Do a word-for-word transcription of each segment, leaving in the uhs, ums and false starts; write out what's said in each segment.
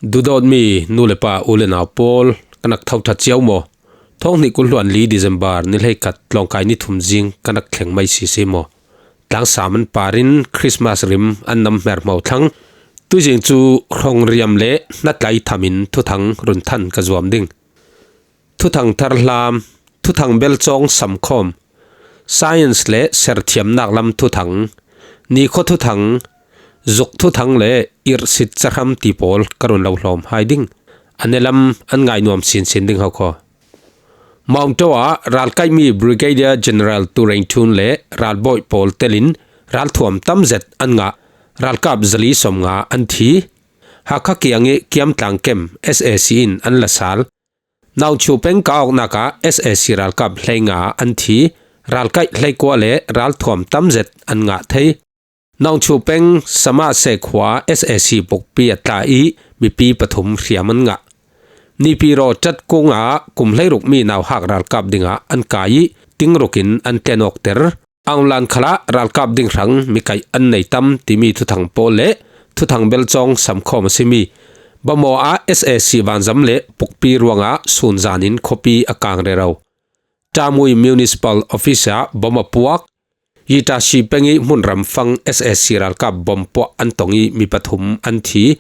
Dudawtmi nu le pa u le nau pawl, ka nak tho ṭha ciau maw? Thawng hnih kul hluan li December ni hleikhat tlawngkai ni thum zing ka nak thleng mai sisi maw? Tlangsam an parin Christmas rim an nam hmer hmo thlang. Tuizing cu hrawngriam le hnatlai thamin thuthang run than ka zuam ding. Thuthang thar hlam, thuthang belcawng samkhawm, science le serthiamnak lam thuthang, nikhua thuthang, zuk thuthang le irhsit cahram ti pawl ka run lo hlawm hai ding. A nelam an ngai nuam sinsin ding ho khaw. Mawngṭo ah ralkaihmi Brigadier General Tu Reng Ṭhun le ralbawi pawl telin ralthuam tam zet an ngah, ralkap zali sawmnga an thi. Hakha kiang i Kiamtlang kem S A C in an la sal. Naungchu peng ka awknak ah S A C ralkap hleinga an thi, ralkaih hleikua le ralthuam tam zet an ngah thei. Naungchu peng Samase khua S A C pukpi a tla i mipi pathum hriam an ngah. Nipi raw ṭat kungah kum hleiruk mi nauhak ralkap dingah an kai i ting rukin an tlen awkter. Aung Lan khalah ralkap ding hrang mi kaih an nei tam timi thuthang pawl le thuthang belcawng samkhawm a simi Bamaw ah S A C vanzam le pukpi ruangah sunzan in khuapi a kang rero. Ṭamui Municipal Office ah bom a puak. Yitashi peng i hmunram fang S A C ralkap bom puah an tong i mi pathum an thi.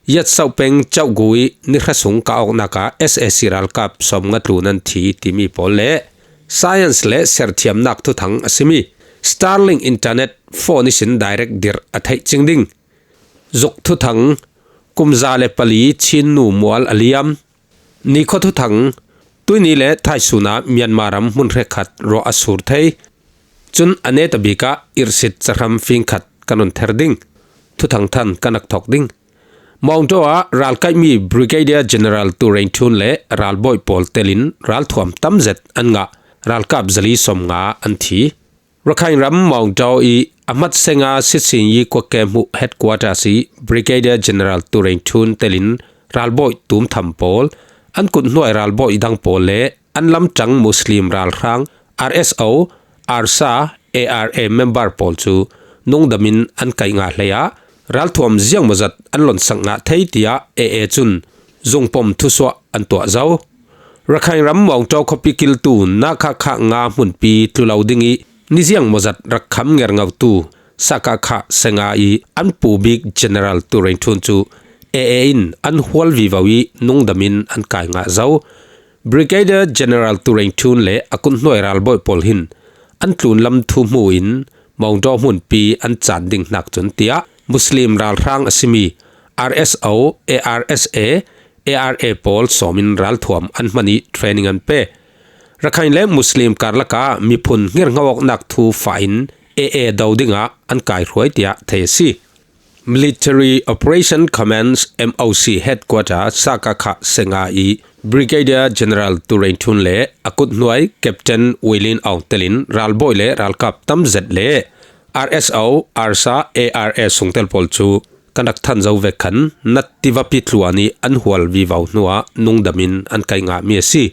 Yatsauh peng Chauhgu i ni hra sung ka awknak ah S A C ralkap sawmnga tlun an thi timi pawl le science le serthiamnak thuthang a simi Starlink internet phone ihsin direct dirh a theih cing ding. Zuk thuthang, kum za le pali Chin nu mual a liam. Nikhua thuthang, tuini le thaisun ah Myanmar ram hmun hrekkhat ruah a sur thei. Cun a neta bik ah irhsit cahram fingkhat kan run ther ding. Thuthang than kan rak thawk ding. Mawngdaw ah ralkaihmi Brigadier General Tu Reng Ṭhun le ralbawi pawl telin ralthuam tam zet an ngah, ralkap zali sawmnga an thi. Rakhine ram Mawngdaw i a hmatsenga Sitsinyi kua kem hmuh headquarters i Brigadier General Tu Reng Ṭhun telin ralbawi tum tham pawl, an kuthnuai ralbawi dang pawl le an lamṭang Muslim ralhrang R S O, ARSA, A R A member pawl cu nungdamin an kaih ngah hlei ah ralthuam ziangmawzat an lonsak ngah thei tiah A A cun zungpom thusuah an tuah zo. Rakhine ram Mawngdaw khuapi kiltu Nakha Khah nga hmunpi tlu lo ding i ni ziangmawzat rak kham ngerngotu Sakha Khah Senga i an pu bik General Tu Reng Ṭhun cu A A in an hual vivo i nungdamin an kai ngah zo. Brigadier General Tu Reng Ṭhun le a kuthnuai ralbawi pawl hin an tlunlam thu hmu in Mawngdaw hmunpi an caan ding hnak cun tiah Muslim ralhrang a simi R S O, A R S A, A R A pawl sawm in ralthuam an hman i training an pe. Rakhine le Muslim karlak ah miphun ngirngo awknak thu fah in A A do dingah an kaihruai tiah thei a si. Military Operation Command, M O C headquarter Sakha Khah Senga i Brigadier General Tu Reng Ṭhun le a kuthnuai Captain Wei Lin Aung telin ralbawi le ralkap tam zet le R S O, ARSA, A R A sungtel pawl cu kan rak than zo vek khan nat tivapi tluan i an hual vivo hnuah nungdamin an kai ngahmi a si.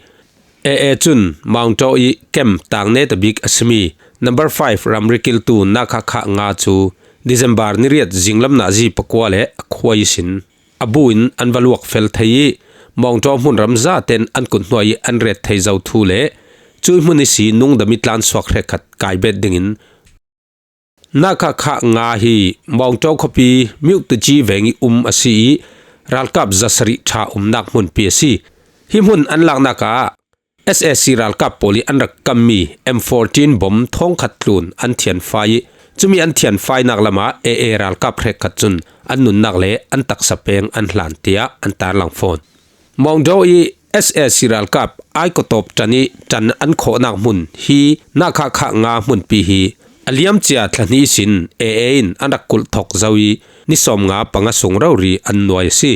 A A cun Mawngdaw i kem tang neta bik a simi number five ramri kiltu Nakha Khah nga cu December ni riat zinglam nazi pakua le a khua ihsin a bu in an va luak fel thei i Mawngdaw hmunram zaten an kuthnuai i an ret thei zo thu le cuih hmun ihsi nungdam i tlansuak hrekkhat kai bet dingin Nakha Khah nga hi Mawngdaw khuapi Muktaji veng i um a si i ralkap zasarih ṭha umnak hmunpi a si. Hi hmun an laknak ah S A C ralkap pawl i an rak kammi M fourteen bom thawngkhat tlun an thianfai i cumi an thianfainak lamah A A ralkap hrekkhat cun an nunnak le an taksa peng an hlan tiah an tarlang fawn. Mawngdaw i S A C ralkap Aikotop ṭan i ṭan an khawhnak hmun hi Nakha Khah nga hmunpi hi a liamcia thla hnih ihsin A A in an rak kulh thawk zo i ni sawmnga panga sung rori an nuai a si.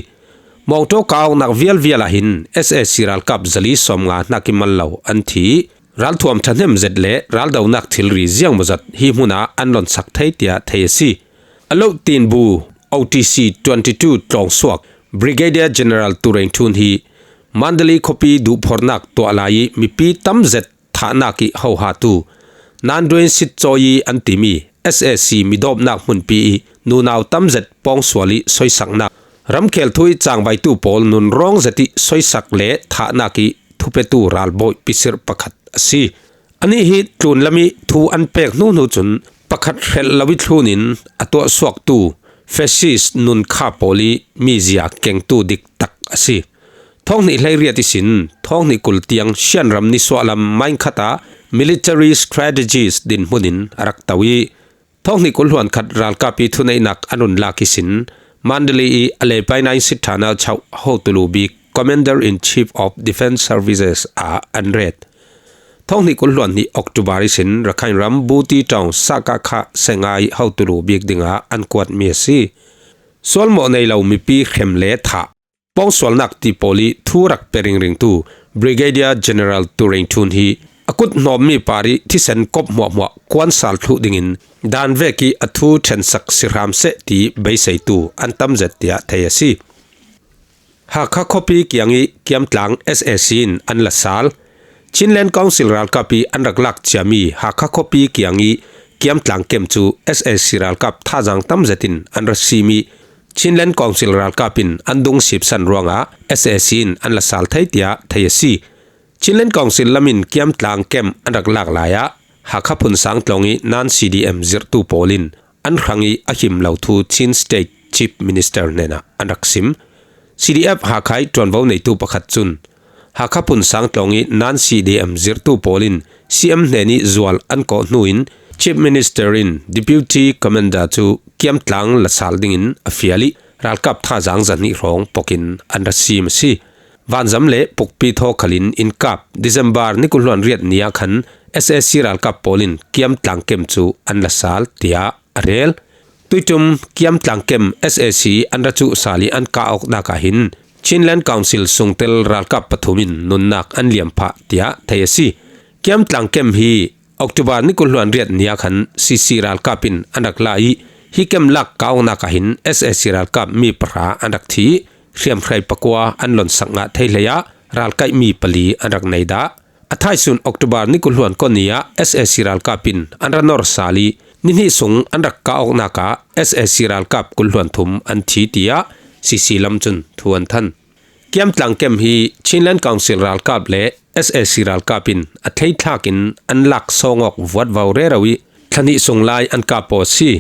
Mawngdaw ka awknak vialvial ah hin S A C ralkap zali sawmnga hnak i mal lo an thi i ralthuam ṭhahnem zet le raldonak thilri ziangmawzat hi hmun ah an lonsak thei tiah thei a si. A lo tinbu O T C twenty two tlawngsuak Brigadier General Tu Reng Ṭhun hi Mandalay khuapi duhphornak tuah lai i mipi tam zet thahnak i hohatu Nanduin Sitcawi i an timi S A C midawpnak hmunpi i nunau tam zet pawngsual i soisaknak Ramkhel thu ih cangvaitu pawl nunrawng zet ih soisak le thahnak ih thupetu ralbawi pisir pakhat a si. Anih hi tlunlam ih thu an pek hnuhnu cun pakhat hrelh lo ih thlun in a tuahsuaktu fascist nunkha pawl ih mizia kengtu diktak a si. Thawng hnih hleiriat ihsin thawng hnih kul tiang Shan ram nisuahlam mine khat ah military strategist dinhmun in a rak to ih, thawng hnih kul hluan khat ralkap ih thuneihnak an run lak ihsin Mandalay ih a leipai nine sit thana chauh hotulu bik Commander in Chief of Defence Services ah an ret. Thawng hnih kul hluan hnih October ihsin Rakhine ram Buti ṭawng Sakakha sengai hotulu bik dingah an kuatmi a si. Sualmawh nei lo mipi hrem le thah, pawngsualnak ti pawl ih thu rak pe ringringtu Brigadier General Turein Thun hi a kut hnawmmi par ih thisen kop hmuahhmuah kuansal thluh dingin dan vek ih a thu ṭhensak si hram seh ti beiseitu an tam zet tiah thei a si. Hakha khuapi kiang ih Kiamtlang S A C in an la sal. Chinland Council ralkap ih an rak lak ciami Hakha khuapi kiang ih Kiamtlang kem cu S A C ralkap thazaang tam zetin an ra sim ih Chinland Council ralkap in an dung sipsan ruangah S A C in an la sal thei tiah thei a si. Chinland Council lam in Kiamtlang kem an rak lak lai ah Hakha Phunsang tlawng ih nan C D M zirhtu pawl in an hrang ih a him lo thu Chin State Chief Minister hnenah an rak sim. C D F Hakha ih ṭuanvo neitu pakhat cun Hakha Phunsang tlawng ih nan C D M zirhtu pawl in C M hnen ih zual an kawh hnu in Chief Minister in Deputy Commander cu Kiamtlang la sal dingin a fial ih ralkap thazaang zahnih hrawng pok in an ra sim a si. Vanzam le Pukpi thaw khal in innkap December ni kul hluan riat ni ah khan S A C ralkap pawl in Kiamtlang kem cu an la sal tiah a rel. Tuiṭum Kiamtlang kem S A C an ra cuh sal ih an kah awknak ah hin Chinland Council sungtel ralkap pathum in nunnak an liam phah tiah thei a si. Kiamtlang kem hi October ni kul hluan riat ni ah khan C C ralkap in an rak la ih hi kem lak kah awknak ah hin S A C ralkap mi pahra an rak thi ih hriamhrei pakua an lonsak ngah thei hlei ah ralkaihmi pali an rak nei dah. A thaisun October ni kul hluan kua ni ah S A C ralkap in an ra nor sal ih ni hnih sung an rak kah awknak ah S A C ralkap kul hluan thum an thi tiah C C lam cun thu an than. Kiamtlang kem hi Chinland Council ralkap le S A C ralkap in a thleithlak in an lak sawng awk vuatvo rero ih thla hnih sung lai an kah paw a si.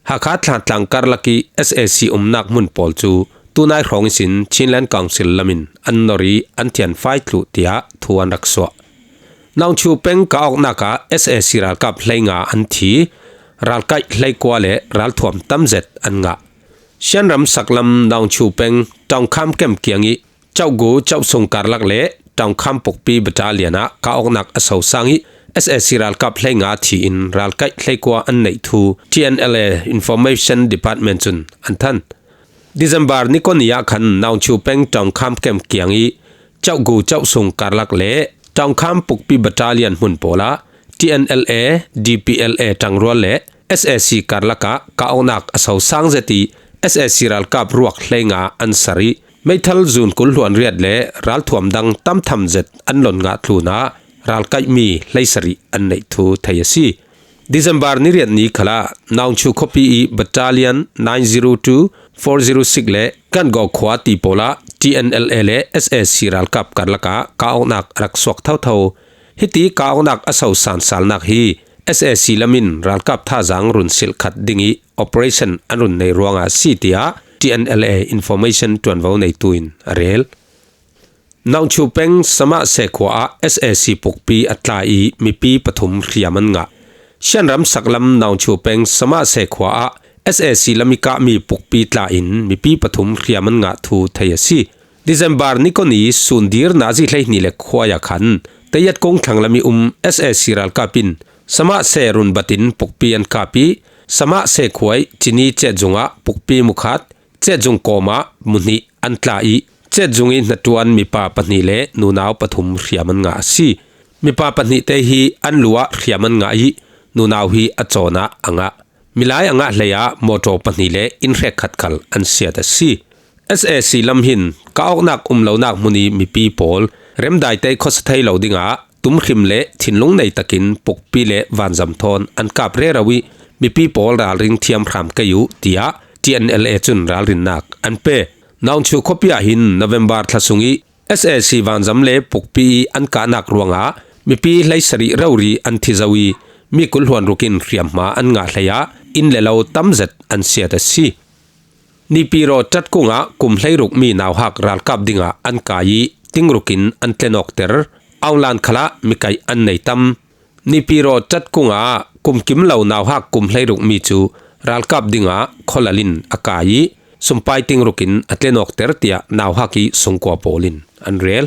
Hakha thlantlang karlak ih S A C umnak hmun pawl cu tunai hrawng ihsin Chinland Council lam in an nor ih an thianfai thluh tiah thu an rak suah. Naungchu peng kah awknak ah S A C ralkap hleinga an thi, ralkaih hleikua le ralthuam tam zet an ngah. Shan ram saklam Naungchu peng Ṭawngkham kem kiang ih Chauhgu Chauhsung karlak le Ṭawngkham Pukpi Battalion ah kah awknak a sosang ih S A C ralkap hleinga thi in ralkaih hleikua an neih thu T N L A Information Department cun an than. December ni kua ni ah khan Naungchu peng Ṭawngkham kem kiang ih Chauhgu Chauhsung karlak le Ṭawngkham Pukpi Battalion hmun pawl ah T N L A, D P L A ṭangrual le S A C karlak ah kah awknak a sosang zet ih S A C ralkap ruak hleinga an sar ih meithal zun kul hluan riat le ralthuam dang tamtham zet an lon ngah tlunah ralkaihmi hleisarih an neih thu thei a si. December ni riat ni khalah Naungchu khuapi ih Battalion nine zero two, four zero six le Kangaw khua ti pawl ah T N L A le S A C ralkap karlak ah kah awknak a rak suak thotho. Hiti kah awknak a sosan salnak hi S A C lam in ralkap thazaang run silh khat ding ih operation an run nei ruangah a si, tiah T N L A information ṭuanvo neitu in a rel. Naungchu peng Samahse khua ah S A C pukpi a tla ih mipi pathum hriam an ngah. Shan ram saklam Naungchu peng Samahse khua ah S A C lam ih kahmi pukpi tla in mipi pathum hriam an ngah thu thei a si. December ni kua ni sun dir nazi hleihnih le khuai ah khan Tayat kong thlang lam ih um S A C ralkap in Samahse runbat in pukpi an kap ih Samahse khua ih Cini Cetjung ah pukpi mukhat, Cetjung kawm ah muhnih an tla ih Cetjung ih hnaṭuan mipa pahnih le nunau pathum hriam an ngah a si. Mipa pahnihte hi an lu ah hriam an ngah ih nunau hi a cawn ah a ngah. Milai a ngah hlei ah mawṭaw pahnih le inn hrekkhat khal an siat a si. S A C lam hin kah awknak um lonak hmun ih mipi pawl remdaite ih khuasa thei lo dingah tumhrim le thinlung nei takin pukpi le vanzam thawn an kap rero ih mipi pawl ralring thiam hram kei uh, tiah T N L A cun ralrinnak an pe. Naungchu khuapi ah hin November thla sung ih S A C vanzam le pukpi ih an kahnak ruangah mipi hleisarih rori an thi zo ih mi kul hluan ruk in hriamhma an ngah hlei ah inn le lo tamzet an siat a si. Nipiraw ṭatkung ah kum hleiruk mi nauhak ralkap dingah an kai ih tingruk in an tlenawkter. Aung Hlaing khal ah mi kaih an nei tam. Nipiraw ṭatkung ah kum kim lo nauhak kum hleiruk mi cu ralkap dingah khualal in a kai ih sumpai tingruk in a tlenawkter, tiah nauhak ih sungkua pawl in an rel.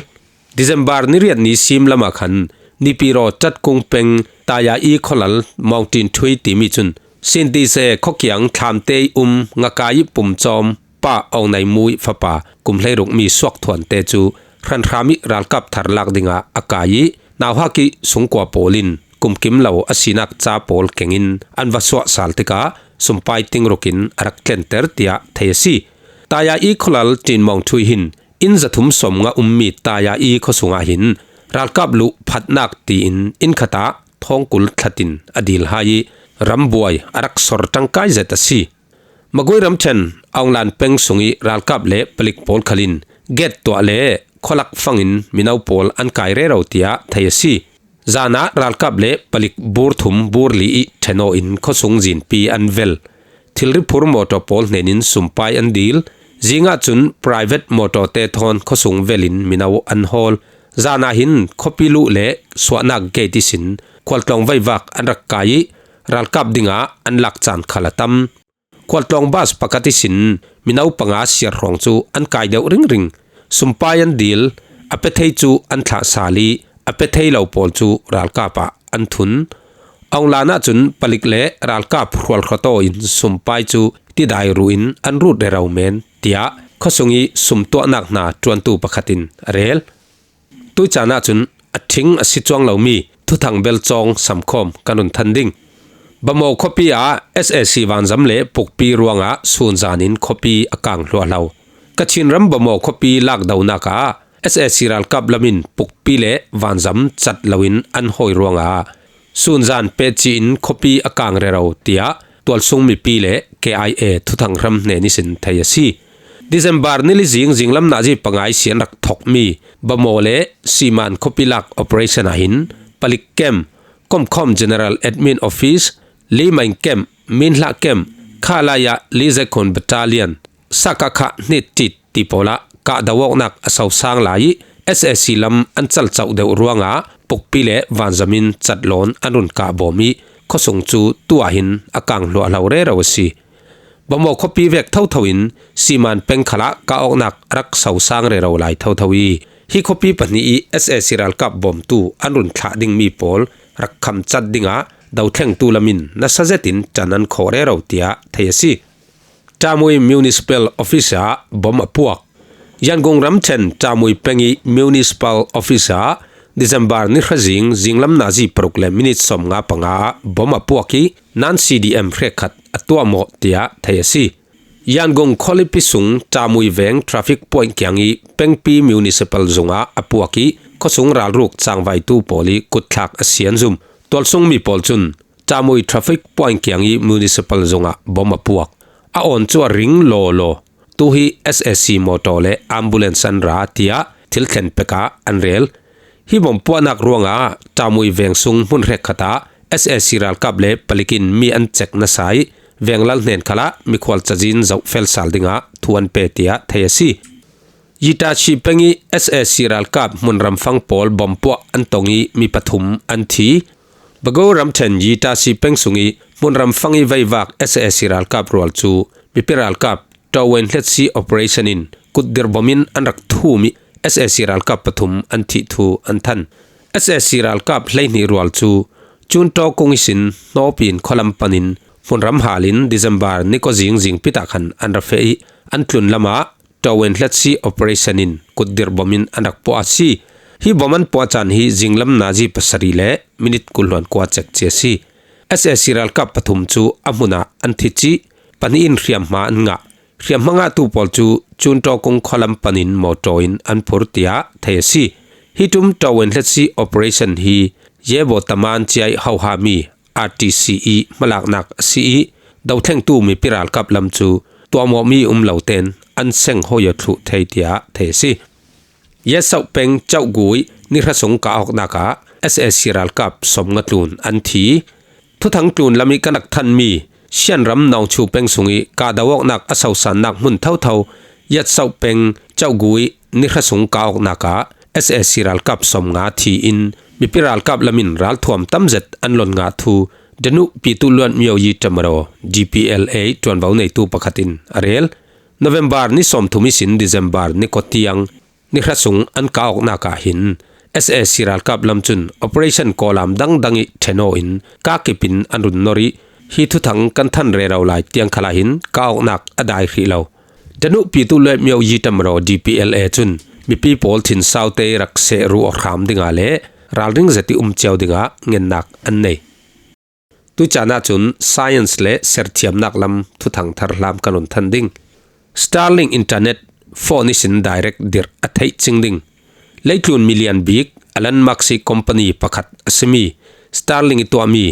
December ni riat ni sim lamah khan Nipiraw ṭatkung peng Taya i khualal Maung Tin Thui timi cun Sintise khuakiang thlamte ih um ngakai ih pumcawm Pa Aung Naing Mu ih fapa kum hleiruk mi Suak Thuante cu hranhram ih ralkap thar lak dingah a kai ih nauhak ih sungkua pawl in kum kim lo a sinak ca pawl kengin an va suah sal tikah sumpai tingruk in a rak tlenter, tiah thei a si. Taya i khualal Tin Maung Thui hin inn zathum sawmnga ummi Taya i khuasung ah hin ralkap luh phatnak tiin inn khat ah thawngkul thlatin a dil hai ih rambuai a rak sor ṭangkai zet a si. Magui ramṭhen Aung Hlaing peng sungih ralkap le palik pawl khal in gate tuah le khualak fangin mino pawl an kai rero, tiah thei a si. Zan ah ralkap le palik bur thum bur li ih ṭhen aw in khuasung zinpi an vel. Thilri phur mawṭaw pawl hnenin sumpai an dil. Zingah cun private mawṭawte thawn khuasung velin mino an hawl. Zan ah hin khuapi luh le suahnak gate ihsin khualtlawng veivak an rak kai ih ralkap dingah an lak caan khal a tam. Khualtlawng bas pakhat ihsin mino panga siar hrawng cu an kai deuh ringring. Sumpai an dil, a pe thei cu an thlah sal ih a pe thei lo pawl cu ralkap ah an thun. Aung Hlaing ahcun palik le ralkap hrualhrawt aw in sumpai cu tidai ruh in an rut rero men, tiah khuasung ih sumtuahnak hna ṭuantu pakhat in a rel. Tuih caan ahcun a ṭhing a si cuang lomi thuthang bel cawng samkhawm kan run than ding. Bamaw khuapi ah S A C vanzam le pukpi ruangah sunzan in khuapi a kang hluahlo. Kachin ram Bamaw khuapi lakdonak ah S A C ralkap lam in pukpi le vanzam cat loin an hawi ruangah sunzan pehci in khuapi a kang rero, tiah tualsung mipi le K I A thuthang hram hnen ihsin thei a si. December ni li zing zinglam nazi panga ihsi an rak thokmi Bamaw le Siman khuapi lak operation ah hin palik camp, Komkhawm General Admin Office, Limaing camp, Minhlah camp, Khalaya Lizekhun Battalion, Sakakha hnit tit ti pawl ah kahdo awknak a sosang lai ih S A C lam an calcoh deuh ruangah pukpi le vanzam in catlawn an run kah bawm ih khuasung cu tu ah hin a kang hluahlo rero a si. Bamaw khuapi vek thotho in Siman peng khalah kah awknak a rak sosang rero lai thotho ih hi khuapi pahnih ih S A C ralkap bawmtu an run thlah dingmi pawl rak khamcat dingah dothlengtu lam in nasa zetin ṭan an khawh rero, tiah thei a si. Ṭamui Municipal Office ah bom a puak. Yangon ramṭhen Ṭamui peng ih Municipal Office ah December ni hra zing zinglam nazi paruk le minit sawmnga panga ah bom a puak ih nan C D M hrekkhat a tuahmawh, tiah thei a si. Yangon khualipi sung Ṭamui veng traffic point kiang ih pengpi municipal zung ah a puak ih khuasung ralruk cangvaitu pawl ih kutthlak a si an zum. Tualsung mi pawl cun Ṭamui traffic point kiang ih municipal zung ah bom a puak. A awn cu a ring lawlaw. Tu hi S A C mawṭaw le ambulance an ra, tiah thil thlen pek ah an rel. Hi bom puahnak ruangah Ṭamui veng sung hmun hrekkhat ah S A C ralkap le palik in mi an cek nasa ih venglal hnen khalah mikhual cazin zoh felsal dingah thu an pe, tiah thei a si. Yitashi peng ih S A C ralkap hmunram fang pawl bom puah an tong ih mi pathum an thi. Bago ramṭhen Yitashi peng sung ih hmunram fang ih veivak S A C ralkap rual cu mipi ralkap Tawen Hletsi operation in kutdir bom in an rak thum ih S A C ralkap pathum an thih thu an than. S A C ralkap hleihnih rual cu Cuntaw kung ihsin hnawpi in khualam panin hmunram hal in December ni kua zing zingpit ah khan an ra feh ih an tlun lamah Tawen Hletsi operation in kutdir bom in an rak puah a si. Hi bom an puah caan hi zinglam nazi pasarih le minit kul hluan kua cek ci a si. S A C ralkap pathum cu a hmun ah an thi cih, pahnih in hriamhma an ngah. Hriamhma ngahtu pawl cu Cuntaw kung khualam panin mawṭaw in an phur, tiah thei a si. Hi ṭum Tawen Hletsi operation hi Yebo Taman cia ih hohami R T C ih hmalaknak a si ih, dothlengtu mipi ralkap lam cu tuahmawhmi um lo tein an seng hoih aw thluh thei tia thei a si. Yetsauh peng Chauhgui ni hra sung kah awknak ah S A C ralkap sawmnga tlun an thi. Thuthang tlun lam ih kan rak thanhmi Shan ram Nawngchu peng sung ih kahdo awknak a sosannak hmun thotho Yetsauh peng Chauhgui ni hra sung kah awknak ah S A C ralkap sawmnga thi in mipi ralkap lam in ralthuam tamzet an lon ngah thu Danu Pyithu Hluenmyo Yi Thamro, D P L A, ṭuanvo neitu pakhat in a rel. November ni sawmthum ihsin December ni kua tiang ni hra sung an kah awknak ah hin S A C ralkap lam cun operation kawlam dangdang ih ṭhen aw in kah kip in an run nor ih hi thuthang kan than rero lai tiang khalah hin kah awknak a dai hrih lo. Danu Pyithu Hluenmyo Yi Thamro, D P L A, cun mipi pawl thinsaute rak sehruh aw hram dingah le ralring zet ih um cio dingah ngennak an nei. Tuican ahcun science le serthiamnak lam thuthang tharhlam kan run than ding. Starlink internet phone ihsin direct dirh a theih cing ding. Leitlun milian bik Elon Musk ih company pakhat a simi Starlink ih tuahmi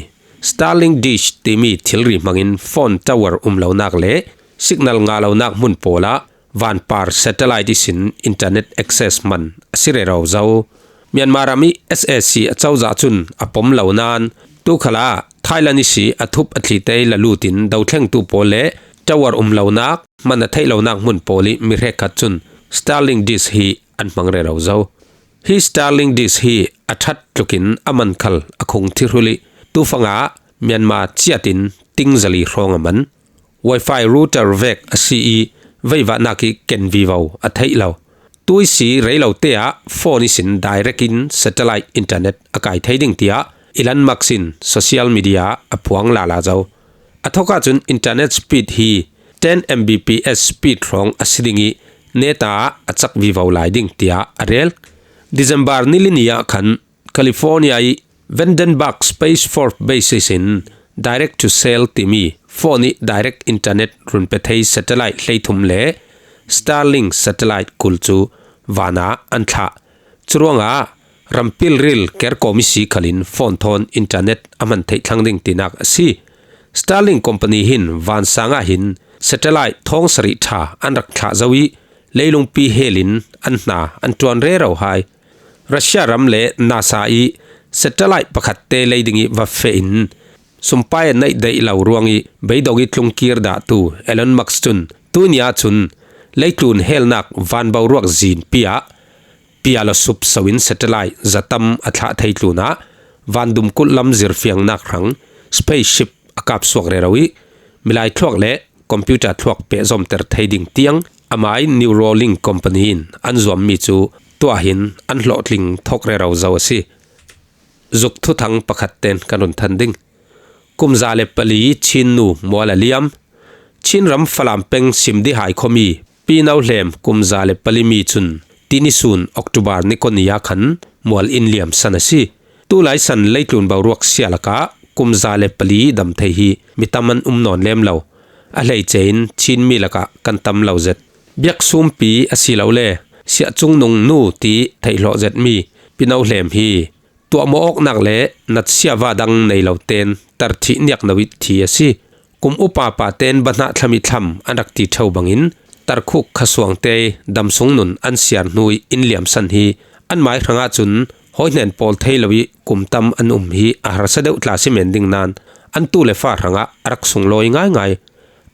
Starlink Dish timi thilri hmangin phone tower um lonak le signal ngah lonak hmun pawlah vanpar satellite ihsin internet access man a si rero zo. Myanmar ram ih S A C acozah cun a pom lo nain tu khalah Thailand ihsi a thup a thlite la lutin dothlengtu pawl le tower um lonak, man a theih lonak hmun pawl ih mi hrekkhat cun Starlink Dish hi an hmang rero zo. Hi Starlink Dish hi a ṭhat tlukin a man khal a khung thi hrulh ih tufangah Myanmar ciatin ting zali hrawng a man. Wi-Fi router vek a si ih veivahnak ih ken vivo a theih lo. Tu ihsi rei lote ah phone ihsin direct in satellite internet a kai thei ding tiah Elon Musk in social media a phuang lala zo. A thawk ahcun internet speed hi ten M B P S speed hrawng a si ding ih neta ah a cak vivo lai ding tiah a rel. December ni li ni ah khan California ih Vandenberg Space Force Base ihsin direct to cell timi phone ih direct internet run pe thei satellite hleithum le Starlink satellite kul cu vanah an thlah. Curuangah rampilril kerkawm ihsi khalin phone thawn internet a man theih thlang ding tinak a si. Starlink company hin vansang ah hin satellite thawng sarih ṭha an rak thlah zo ih leilungpi helin an hna an ṭuan rero hai. Russia ram le NASA ih satellite pakhatte lei ding ih va feh in sumpai a neih daih lo ruangih beidong ih tlungkir dahtu Elon Musk cun tuini ahcun leitlun helnak vanboruak zinpi ah pial aw sup so in satellite zatam a thlah thei tlunah vandum kulh lam zirfiangnak hrang spaceship a kapsuak rero ih milai thluak le computer thluak pehzomter thei ding tiang amai Neuralink company in an zuammi cu tuah hin an hlawhtling thawk rero zo a si. Zuk thuthang pakhat ten kan run than ding. Kum za le pali Chin nu mual a liam. Chin ram Falam peng Simdihai khuami Pi No Hlem kum za le pali mi cun tini sun October ni kua ni ah khan mual in liamsan a si. Tulai san leitlun boruak sia lakah kum za le pali dam thei hi mi tam an um nawn lem lo. A hleice in Chin mi lakah kan tam lo zet. Biak sumpi asilole siah cungnung nu ti theihhlawh zetmi Pi No Hlem hi tuahmawh awknak le natsia va dang nei lo ten tar thih niak no ih thi a si. Kum upapa ten bahnah thlam ih thlam an rak ti ṭheu bangin tarkhuk khasuangte damsung nun an siar hnu ih in liamsan hi anmai hrangah cun hawihnen pawl thei lo ih kum tam an um hi a harsa deuh tla si men ding nain an tu le fa hrangah a rak sunglawi ngaingai.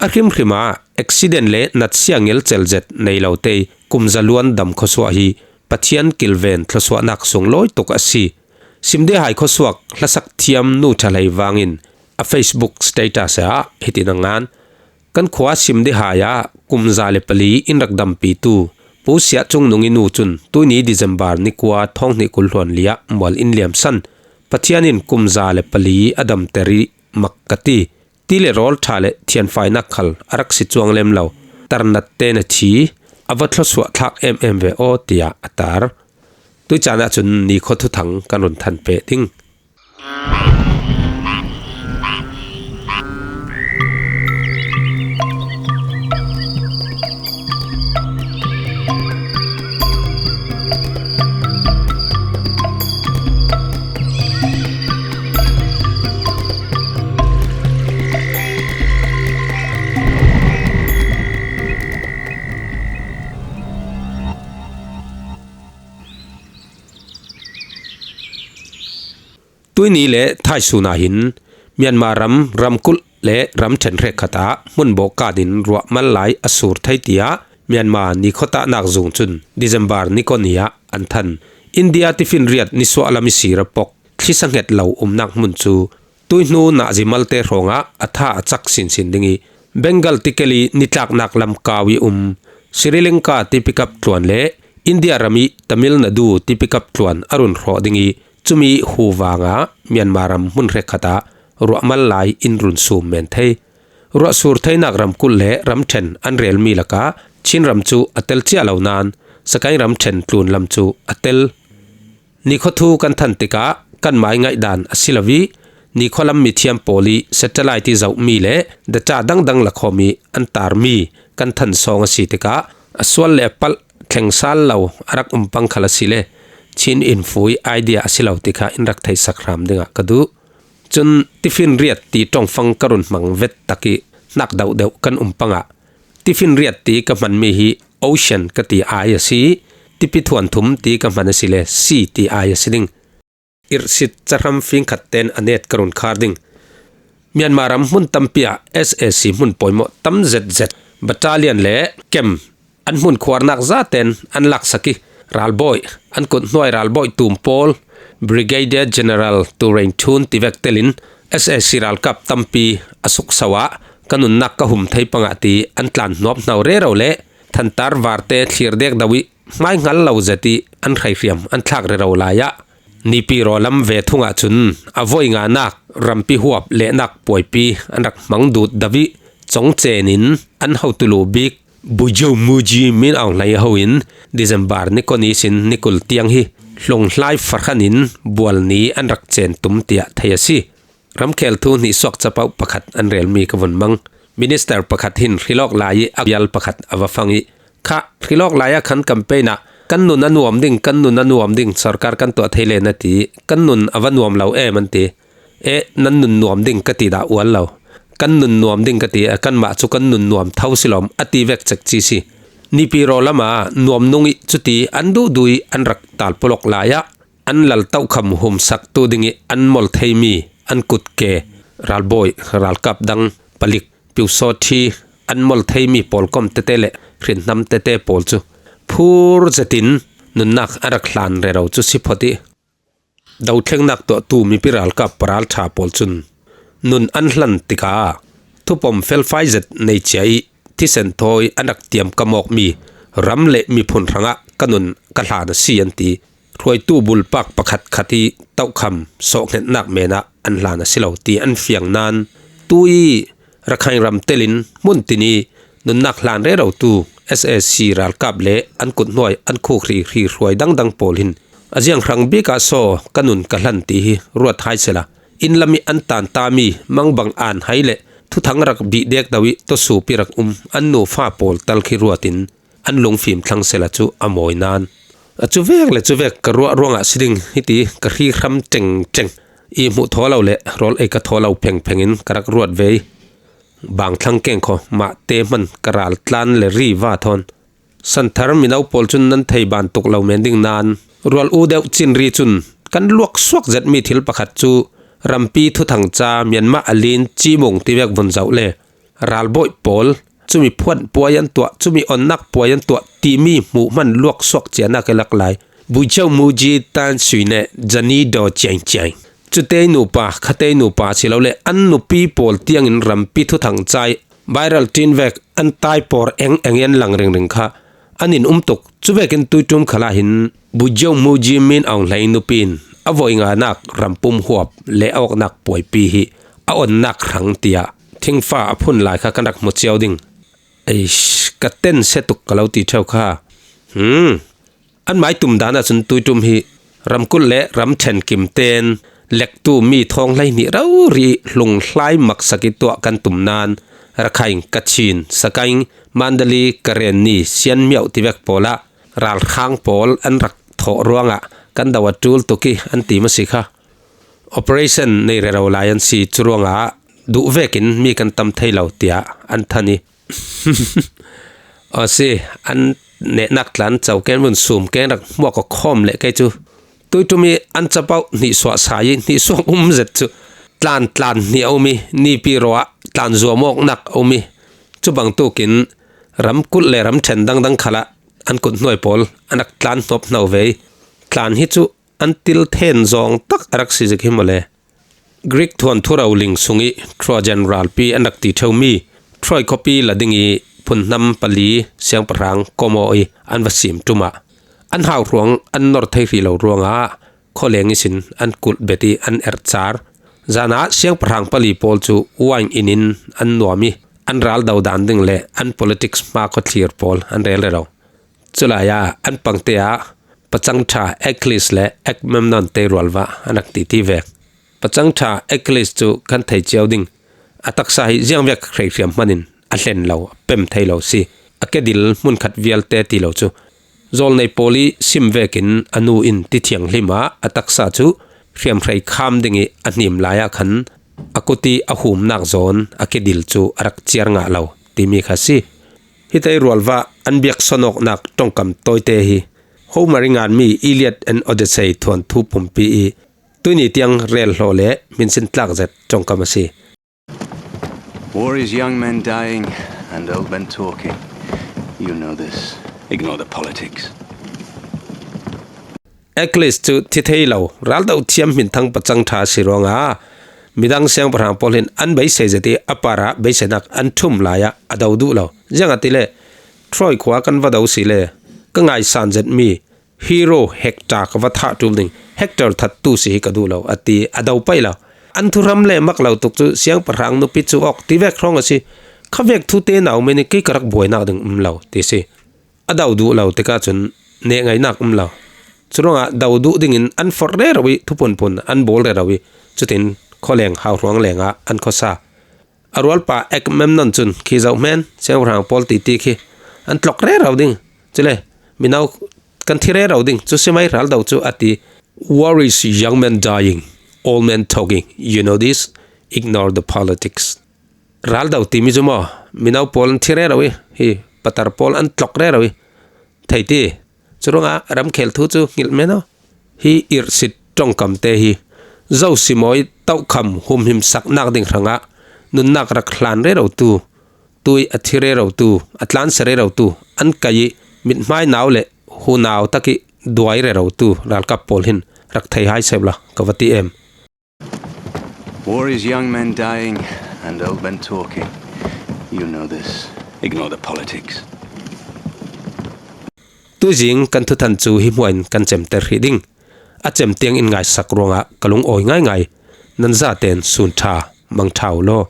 A hrimhrim ah accident le natsia ngelcel zet nei lote ih kum zaluan dam khuasuah hi Pathian kilven thluasuahnak sunglawi tuk a si. Simdehai khuasuak hlasak thiam nu ṭha hlei vangin a Facebook status ah hitin a ngan, kan khua Simdehai ah kum za le pali in rak dampitu Pu Siah Cung Nung ih nu cun tuini December ni kua thawng hnih kul hluan li ah mual in liamsan. Pathian in kum za le pali a damter ih mak ka ti. Ti le rawl ṭha le thianfainak khal a rak si cuang lem lo. Tarnat tein a thi, a va thluasuah thlak emem ve aw, tiah a tar. Tuican ahcun nikhua thuthang kan run than peh ding. Tuini le thaisun ah hin Myanmar ram ramkulh le ramṭhen hrekkhat ah hmun bawk kanin ruahmal lai a sur thei, tiah Myanmar nikhuatahnak zung cun December ni kua ni ah an than. India tifinriat nisuah lam i sir a pok thlisa hnget lo umnak hmun cu tuihnu nazi malte hrawngah a tha a cak sinsin ding i, Bengal tikelh i nitlaknak lam kau i um Sri Lanka tipikap tluan le India ram i Tamil Nadu tipikap tluan a run hrawh ding i, cumi huvang ah Myanmar ram hmun hrekkhat ah ruahmal lai in run sum men thei. Ruahsur theinak ramkulh le ramṭhen an relmi lakah Chin ram cu a tel cia lo nain Sakaing ramṭhen tlun lam cu a tel. Nikhua thu kan than tikah kanmah i ngaihdan a si lo i, nikhua lam mithiam pawl i satellite i zohmi le data dangdang lakhawm i an tarmi kan than sawng a si tikah a sual le a palh thleng sal lo a rak um pang khal a si le Chin infui idea a si lo ti kha in rak theihsak hram dingah ka duh. Cun tifinriat ti ṭongfang ka run hmang vet tak i hnak deuhdeuh kan um pangah tifinriat ti ka hmanmi hi ocean ka ti ai a si i, tipi thuanthum ti ka hman a si le sea ti ai a si ding. Irhsit cahram fingkhat ten a net ka run khar ding. Myanmar ram hmun tampi ah S A C hmun pawimawh tam zetzet, battalion le camp an hmun khuarnak zaten an laksak i, ralbawi, an kut hnuai ralbawi tum pawl, Brigadier General Tu Rein Thun tivek telin S A C ralkap tampi a sukso ah ka nunnak ka hum thei pangah ti an tlan hnuap hno rero le thantar varte thlir dek do i hmai hngal lo zet i an hreihriam an thlak rero lai ah Nipi raw lam ve thung ahcun a voi nganak rampi huap lehnak puaipi an rak hmang dut do i congcen in an hotu lu bik Bujo Muji Min Aung Hlaing ho in December ni kua ni sin ni kul tiang hi hlunghlai farhan in bual ni an rak cen tum tiah thei a si. Ramkhel thu hnihsuak capoh pakhat an relmi ka vun mang. Minister pakhat hin hrilawk lai i a vial pakhat a va fang i, kha hrilawk lai ah khan campaign ah kan nun a nuam ding, kan nun a nuam ding, sorkar kan tuah thei len a ti, kan nun a va nuam lo em an ti. Eh, nan nun nuam ding ka ti dah ual lo. Kan nun nuam ding ka ti, eh, kanmah cu kan nun nuam tho si lawm a ti vek cek ci si. Nipi raw lam ah nuam nung i cuti an duhduh i an rak tal pulok lai ah an lal tohkham humsaktu ding i an mol theimi an kutke ralbawi, ralkap dang palik, piusawt hi an mol theimi pawlkom tete le hrinhnam tete pawl cu phur zetin nunnak a rak hlan rero cu si phawt i, dothlengnak tuahtu mipi ralkap paralṭha pawl cun nun an hlan tikah thupom felfai zet nei cia i thisen thawi an rak tiam ka mawkmi ram le miphun hrangah ka nun ka hlan a si an ti. Hruaitu bulpak pakhat khat i tohkham sawhhngetnak men ah an hlan a si lo ti an fiang nain tu i Rakhine ram telin hmun tin i nunnak hlan rerotu S A C ralkap le an kuthnuai an khukhri hri hruai dangdang pawl hin a ziang hrang bik ah saw ka nun ka hlan ti hi ruat hai sehla, inn lam i an tantami mangbang an hai le thuthang rak bih dek do i tosup i rak um an nufa pawl tal khi ruat in an lungfim thlang sehla cu a mawi nain, a cuvek le cuvek ka ruah ruangah si ding hiti ka hri hram ṭengṭeng i hmuh thaw lo le rawl ei ka thaw lo phengpheng in ka rak ruat ve i, bang thlang keng kho mah te hman ka ral tlan le ri va thawn. Santhar mino pawl cun nan thei bantuk lo men ding nain rual u deuh cin ri cun kan luak suak zetmi thil pakhat cu rampi thuthang ca Myanmar a lin cimung tivek vun zoh le ralbawi pawl cumi phuanh puai an tuah, cumi onnak puai an tuah timi hmuh hman luak suak cianak i lak lai. Buicheu Muji Tan Sui ne Zani Do Ciang Ciang. Cutei nupa, khatei nupa si lo le an nupi pawl tiangin rampi thuthang cai viral tin vek an tai por eng eng i an lang ringring kha an in um tuk. Cuvekin tuiṭum khalah hin Buicheu Muji Min Aung Hlaing nupi in a voi nganak rampum huap le a awknak puaipi hi a onnak hrang tiah thingfa a phun lai kha kan rak hmu cio ding. Eish, ka ten se tuk ka lo ti ṭheu kha. Hmm. An mai tum dan ahcun tuiṭum hi ramkulh le ramṭhen kim ten lektu mi thawng hleihnih rori hlunghlai maksak i tuah kan tum nain Rakhine, Kachin, Sakaing, Mandali, Karenni, Sianmiauh tivek pawl ah ralhrang pawl an rak thawh ruangah kan do a ṭul tuk i an ti maw si kha. Operation nei rero lai an si, cu ruangah duh vekin mi kan tam thei lo tiah an than i, aw si, an nehnak tlan co ken vun sum ken rak hmuak aw khawm leh kei cu Tuiṭum i an chapauh hnihsuah sa i hnihsuah um zet chu tlan tlan hnih a um i, nipi rawh ah tlan zuam awknak a um i, chubang tukin ramkulh le ramṭhen dangdang khalah an kut hnuai pawl an rak tlan hnawp hno ve i, tlan hi chu an til then zawng tak a rak si zik hi maw le. Greek thuanthu roling sung i Trojan ralpi an rak ti ṭheumi Troy khuapi la ding i phunhnam pali siangpahrang Como i an va sim ṭum ah an hauhruang an nor thei hrih lo ruangah khawleng ihsin an kulh bet i an erh car. Zanah siangpahrang pali pawl cu wine inn in an nuam i an ral do dan ding le an politics hma khawthlir pawl an rel rero. Culai ah an pangte ah pacang ṭha Achilles le Agamemnon te rualva an rak titi ve. Pacang ṭha Achilles cu kan thei cio ding. A taksa hi ziangvek hreihriam hmanin a hlen lo, a pem thei lo si. A kedil hmunkhat vialte ti lo cu zawlnei pawl i sim vekin a nu in ti thianghlim ah a taksa cu hriamhrei kham ding i a hnim lai ah khan a kut i a humnak zawn a kedil cu a rak ciar ngah lo timi kha si. Hitei rualva an biaksawn awknak ṭongkam tawite hi Homer i nganmi Iliad and Odyssey thuanthu pumpi i tuini tiang relhlaw le hminsin tlak zet ṭongkam a si. War is young men dying and old men talking. You know this. Ignore the politics. Achilles cu thi thei lo, raldo thiam hminthang pacang ṭha a si ruangah midang siangpahrang pawl hin an beisei zet i a parah beiseinak an ṭhum lai ah a do duh lo. Ziangahtile Troy khua kan va do si le ka ngaisan zetmi hero Hector ka va thah ṭul ding, Hector thattu si hi ka duh lo, a ti a do paih lo. An thuhram le mak lo tuk cu siangpahrang nupi cu awk ti vek hrawng a si. Khavek thute nau men i kei ka rak buainak ding um lo ti si. A do duh lo tikah cun neh ngainak um lo. Curuangah do duh dingin an forh rero i thuphunphun an bawl rero i cutin khawleng hauhruang lengah an khuasa. A rualpa Agamemnon cun khi zoh hmanh siangpahrang pawl titi khi an tlok rero ding. Cule mino kan thi rero ding cu si mai raldo cu a ti. War is young men dying, old men talking. You know this. Ignore the politics. Raldo timi cu maw, mino pawl an thi rero i hi patar pawl an tlok rero i thei ti. Curuangah ramkhel thu cu hngilh men aw. Hi irhsit ṭongkamte hi Zosi mawi tohkham humhimsaknak ding hrangah nunnak rak hlan rerotu, tui a thi rerotu, a tlansia rerotu an kai i mithmai nau le hunau tak i duai rerotu ralkap pawl hin rak thei hai seuh la ka va ti em. War is young men dying and old men talking. You know this. Ignore the politics. Tuizing kan thuthan cu hi hmuain kan cemter hrih ding. A cem tiang in ngaisak ruangah ka lungawi ngaingai. Nan zaten sun ṭha, mang ṭha u law.